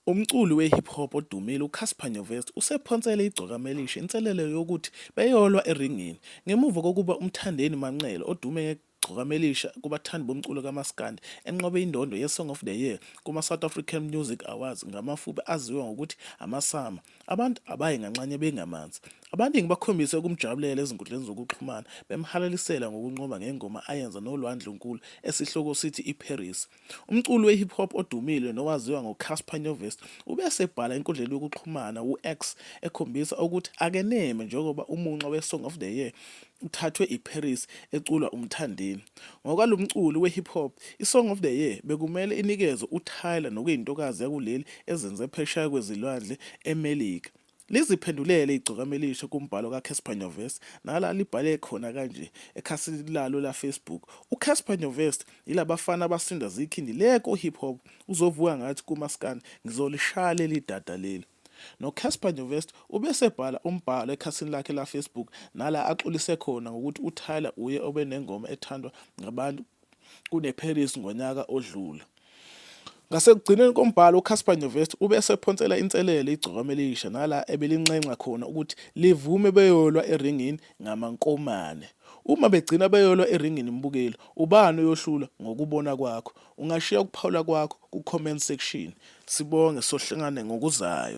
Umculi we-hip hop odumile uCassper Nyovest usephonsele iGcokama Elisha inselelo yokuthi beyolwa eringini ngemuva kokuba uMthandeni Manqele odume ngeGcokama Elisha kubathandi bomculo kamaskandi enqobe indondo ye-Song of the Year kuma-South African Music Awards ngamafuphi aziwa ngokuthi amaSAMA. Abantu abayi nganxanye bengamanzi. Abaningi bakhombise ukumjabulela ezinkundleni zokuxhumana bemhalalisela ngokunqoba ngengoma ayenza noLwah Ndlunkulu esihloko sithi iParis. Umculi we-hip hop odumile nowaziwa ngoCassper Nyovest ube esebhala enkundleni yokuxhumana u-X ekhombisa ukuthi akeneme njengoba umunxa we-Song of the Year uthathwe iParis eculwa uMthandeni. Ngokwalo mculi we-hip hop, i-Song of the Year bekumele inikezwe uTyla nokuyintokazi yakuleli ezinze phesheya kwezilwandle eMelika. Liziphendulele Igcokama Elisha kumbhalo kaCassper Nyovest nala libhale khona kanje ekhasini lalo laFacebook, UCassper Nyovest yilabafana abasinda zikhindi le ku-hip hop uzovuka ngathi kumaskandi ngizolishaya leli dada leli. NoCassper Nyovest ubesebhala umbhalo ekhasini lakhe laFacebook nala axolise khona ngokuthi uTyla uye obenengoma ethandwa ngabantu kuneParis ngonyaka odlule. Ngasekugcineni kombhalo uCassper Nyovest ube esephonsela inselelo iGcokama Elisha nala ebelinxenxa khona ukuthi livume beyolwa eringini ngamankomane. Uma begcina beyolwa eringini mbukeli, ubani oyohlulwa ngokubona kwakho? Ungashiya ukuphawula kwakho ku-comment section. Sibonge sohlangane ngokuzayo.